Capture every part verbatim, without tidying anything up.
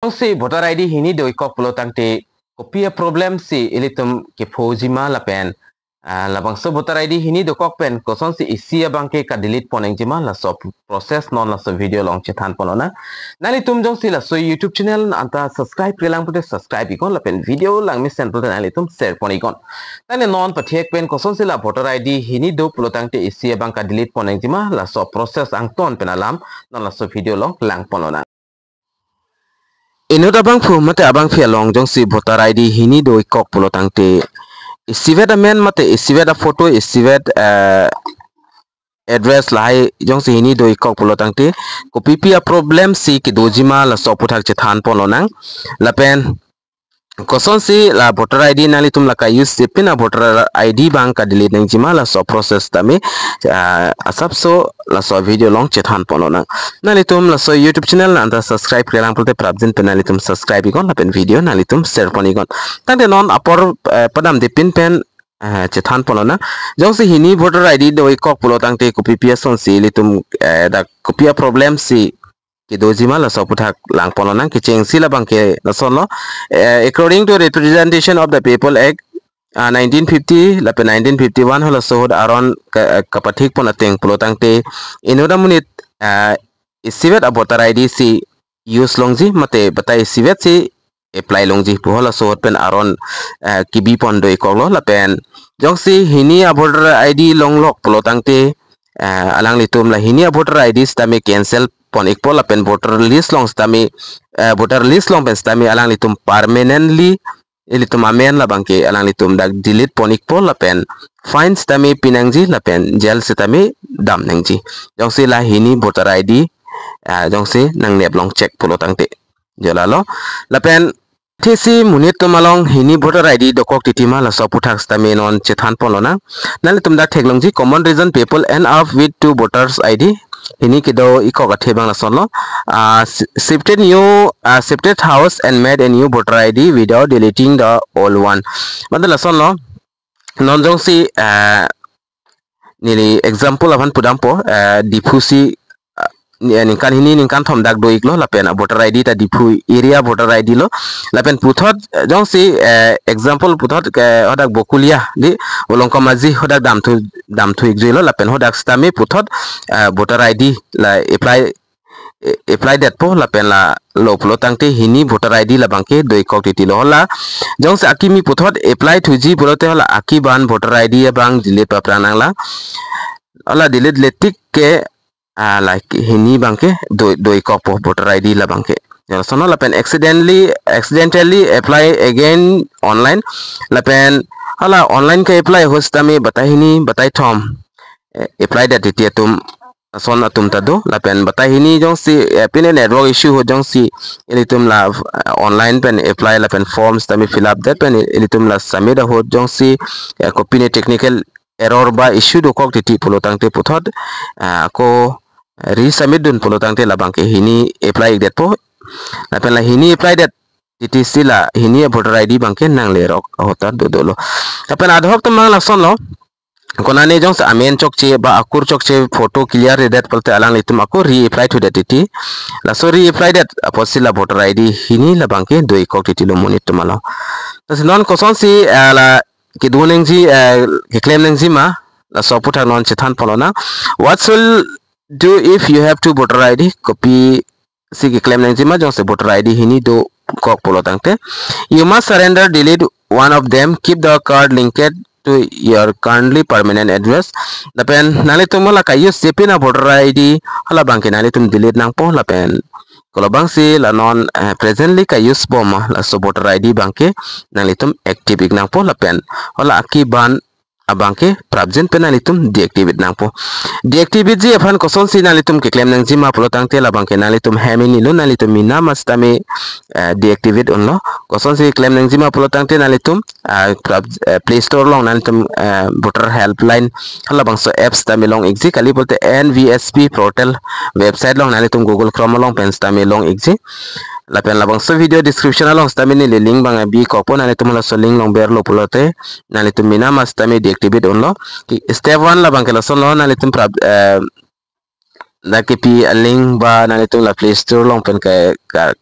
Si voter I D hini do-ik kok pulo tangte kopi a problem si ilitum kephoji ma lapen, ah, labangso voter I D hini dokok pen kosonsi isi abangke ka-delete pon nangji ma, laso process non laso video along chethan pon lonang. Nanglitum jongsi laso YouTube channel anta subscribe-re lang pulote subscribe iknon lapen video langmesen pulote nanglitum share pon iknon. Tangte non pathek pen kosonsi la voter I D hini do pulo tangte isi abang ka-delete pon nangji ma, laso process angton pen alam non laso video along lang pon lonang. Inut abangphu mate abangpi along jongsi voter I D hini do-ik kok pulo tangte isivet amen mate isivet aphoto, isivet, eh, address lahai jongsi hini do-ik kok pulo tangte kopipi a problem si kedoji ma, laso aphuthak chethan pon lonang. Lapen kosonsi la voter I D nanglitum la ka-use-ji pin a voter I D abang ka-delete nangji ma, laso process tame, ah, asapso laso video along chethan pon lonang. Nanglitum laso YouTube channel anta subscribe-re lang pulote prapjin pen nanglitum subscribe iknon lapen video nanglitum share pon iknon. Tangte non apor, eh, padamde pin pen, eh, chethan pon lonang. Jongsi hini voter I D do-ik kok pulo tangte kopipi asonsi ilitum, eh, dak kopi a problem si kedoji ma, laso aphuthak lang pon lonang. Kechengsi labangke lasonlo, eh, according to Representation of the People Act, ah, nineteen fifty lapen nineteen fifty-one halaso ahut aron ka, eh, kapathik pon ateng pulo tangte inut amonit, ah, isivet a voter I D si use longji mate batai isivet si apply longji pu halaso ahut pen aron, eh, kebi pon do-ik koklo. Lapen jongsi hini a voter I D longlok pulo tangte, eh, alanglitum la hini a voter I D sitame cancel pon ikpo lapen voter list along sitame, eh, voter list along pen sitame alanglitum permanently ilitum amen labangke alanglitum dak delete pon ikpo lapen fine sitame pi nangji lapen jail sitame dam nangji. Jongsi la hini voter I D, eh, jongsi nangnep long check pulo tangte. Jo lalo. Lapen thesi monit atum along hini voter I D dokok titi ma, laso aphuthak sitame non chethan pon lonang. Nanglitum dak theklongji, common reason people end up with two voters I D. Hini kedo-ik kok athe abang lasonlo. Ah, s-, shifted new, ah, shifted house and made a new voter I D without deleting the old one. Mate lasonlo. Non jongsi, ah, neli example aphan pudampo, eh, Diphu si, eh, ni-, eh, ningkan hini ningkan thom dak do-iklo lapen a voter I D ta Diphu area voter I D lo. Lapen puthot, eh, jongsi, eh, example puthot ke hadak Bokulia di Olongkomaji hadak damthu, damthu-ik juilo lapen hadak sitame puthot, eh, voter I D la apply, eh, apply detpo lapen la lo pulo tangte hini voter I D labangke do-ik kok titi lo. Hala jongsi akimi puthot apply thuji pulote hala aki abang voter I D abang delete paphrang nanglang. Hala delete letik ke, ah, like hini abangke do, do-ik kokpo voter I D labangke. Jo lasonlo. Lapen accidentally, accidentally apply again online. Lapen hala online ke-apply ahut sitame batai hini batai thom, eh, apply det titi atum ason atum ta do. Lapen batai hini jongsi, eh, pine network issue ahut jongsi ilitum la, eh, online pen apply lapen form sitame fill up det pen ilitum la submit ahut jongsi, eh, kopine technical error ba issue dokok titi pulo tangte puthot, ah, ako resubmit dun pulo tangte labangke hini apply-ik detpo. Lapen la hini apply det titi si la hini voter I D abangke nanglerok ahut ta dodolo. Lapen adhoc atum abang lasonlo. Konane jongsi amen chokche ba akur chokche, photo clear-re det pulote alanglitum ako re-apply thudet titi. Laso re-apply det apotsi la voter I D hini labangke do-ik kok titi lo monit atum along. Lasi non kosonsi, eh, la kedo nangji, eh, keklem nangji ma, laso aphuthak non chethan pon lonang. What should do if you have two voter I D? Kopisi keklem nangji ma jongsi voter I D hini dokok pulo tangte? You must surrender, delete one of them, keep the card linked to your currently permanent address. Lapen nanglitum la ka-use-ji pin a voter I D halabangke nanglitum delete nangpo lapen kolobangsi la non, eh, presently ka-use bom ma laso voter I D abangke nanglitum active-ik nangpo lapen hala aki abang abangke prapjin pen nanglitum deactivate nangpo. Deactivate-ji aphan kosonsi nanglitum keklem nangji ma pulo tangte labangke nanglitum hem inilo, nanglitum mena ma sitame, eh, deactivate unlo. Kosonsi keklem nangji ma pulo tangte nanglitum, ah, prap-, eh, Play Store along nanglitum, eh, voter helpline halabangso apps sitame long-ikji, kali pulote N V S P portal website along nanglitum Google Chrome along pen sitame long-ikji. Lapen labangso video description along sitame neli link abang bi kokpo, nanglitum laso link along berlo pulote nanglitum mena ma sitame deactivate unlo. Ki-, step one labangke lasonlo, nanglitum prap-, eh, dak kepi a-link ba nanglitum la Play Store along pen ke ka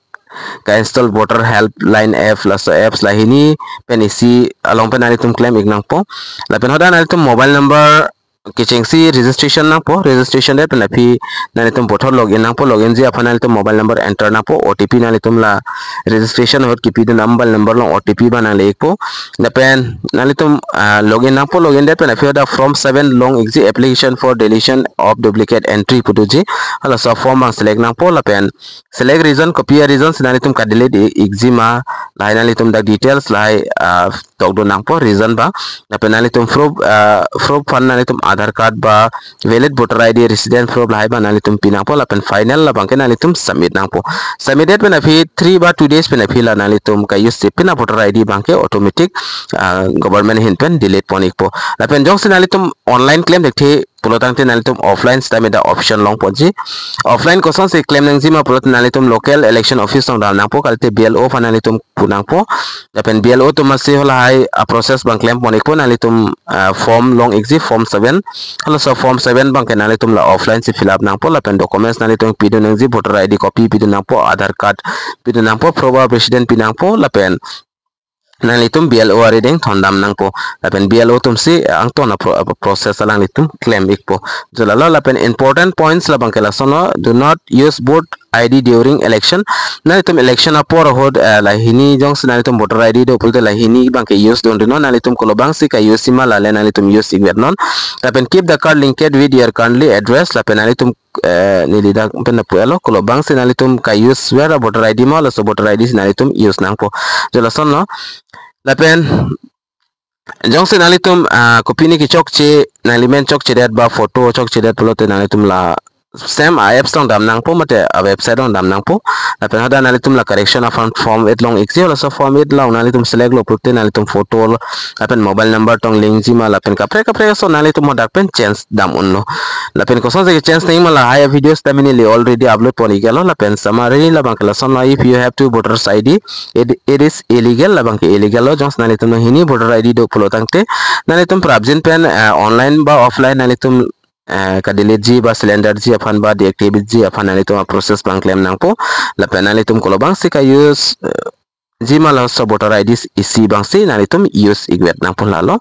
ka-install voter helpline app, laso apps lahini pen isi along pen nanglitum klem ik nangpo. Lapen hadak nanglitum mobile number kechengsi registration nangpo, registration det pen aphi nanglitum puthot login nangpo, login ji aphan nanglitum mobile number enter nangpo, O T P nanglitum la registration ahut kipidun mobile number along O T P abang nangle ikpo. Lapen nanglitum, ah, login nangpo, login det pen aphi hadak form seven long ikji, application for deletion of duplicate entry pu doji. Halaso form abang select nangpo, lapen select region, kopi a-region si nanglitum ka-delete i-, ikji ma, lahai nanglitum dak details lahai, ah, tokdun nangpo region abang. Lapen nanglitum proof, ah, proof aphan nanglitum Aadhaar card ba valid voter I D, resident proof lahai abang nanglitum pi nangpo, lapen final labangke nanglitum submit nangpo. Submit det pen aphi three ba two days pen aphi la nanglitum ka-use si pina voter I D abangke automatic, ah, government ahin pen delete pon ikpo. Lapen jongsi nanglitum online klem thekthe pulo tangte nanglitum offline sitame dak option longponji. Offline kosonsi klem nangji ma pulote nanglitum local election office along dam nangpo, kalite B L O aphan nanglitum pu nangpo. Lapen B L O atum si halahai a-process abang klem pon ikpo, nanglitum, ah, form long ikji, form seven. Halaso form seven abangke nanglitum la offline si fill up nangpo, lapen documents nanglitum pidun nangji, voter I D copy pidun nangpo, Aadhaar card pidun nangpo, proof of resident pi nangpo, lapen nanglitum B L O arideng thondam nangpo. Lapen B L O atum si angton a-pro-, a-process alanglitum klem ikpo. Jo lalo, lapen important points labangke lasonlo, do not use vote I D during election. Nanglitum election apor ahut, eh, lahini jongsi nanglitum voter I D do pulote lahini abangke use dun ri non, nanglitum kolobangsi ka-use ji ma lale nanglitum use ikvet non. Lapen keep the card linked with your currently address, lapen nanglitum, eh, neli dak pen lapu-etlo, kolobangsi nanglitum ka-use ver a-voter I D ma, laso voter I D si nanglitum use nangpo. Jo lasonlo. Lapen jongsi nanglitum, ah, kopine kechokche, nanglimen chokchedet ba photo chokchedet pulote nanglitum la same a-apps along dam nangpo mate a-website along dam nangpo. Lapen hadak nanglitum la correction aphan form eight long ikji, halaso form eight along nanglitum select lo pulote nanglitum photo lo, lapen mobile number tong link ji ma, lapen kaprek kaprek ason nanglitum hadak pen change dam unlo. Lapen kosonsi change nangji ma lahai a-video sitame neli already upload pon iklo. Lapen summary labangke lasonlo, if you have two voters I D, it, it is illegal, labangke illegal lo. Jongsi nanglitum hini voter I D do pulo tangte nanglitum prapjin pen, eh, online ba offline nanglitum, eh, ka-delete ji ba surrender ji aphan ba deactivate ji aphan nanglitum a-process abang klem nangpo. Lapen nanglitum kolobangsi ka-use, eh, ji ma laso voter I D isi abangsi nanglitum use ikvet nangpo lalo.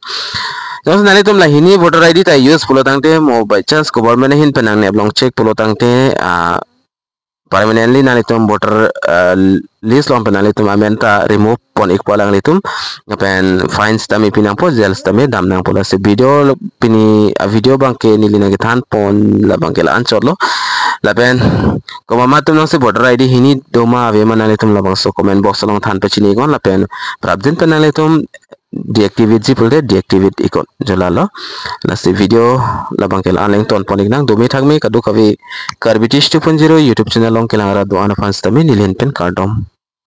Jongsi nanglitum lahini voter I D ta use pulo tangte mo by chance government ahin pen nangnep long chek pulo tangte, ah, permanently nanglitum voter, ah, list along pen nanglitum amen ta remove pon ikpo alanglitum. Lapen fine sitame pi nangpo, jail sitame dam nangpo. Lasi video lo pini a-video abangke neli nangkethan pon labangke la-anchot lo. Lapen komat atum nangsi voter I D hini do ma ave ma nanglitum labangso comment box along than pachini iknon, lapen prapjin pen nanglitum deactivate ji pulote deactivate iknon. Jo lalo. Lasi video labangke la-an le ington pon iknang, dome thakme kadokave Karbi Tish two point zero YouTube channel along kelang rat do-an aphan sitame neli ahin pen kardom.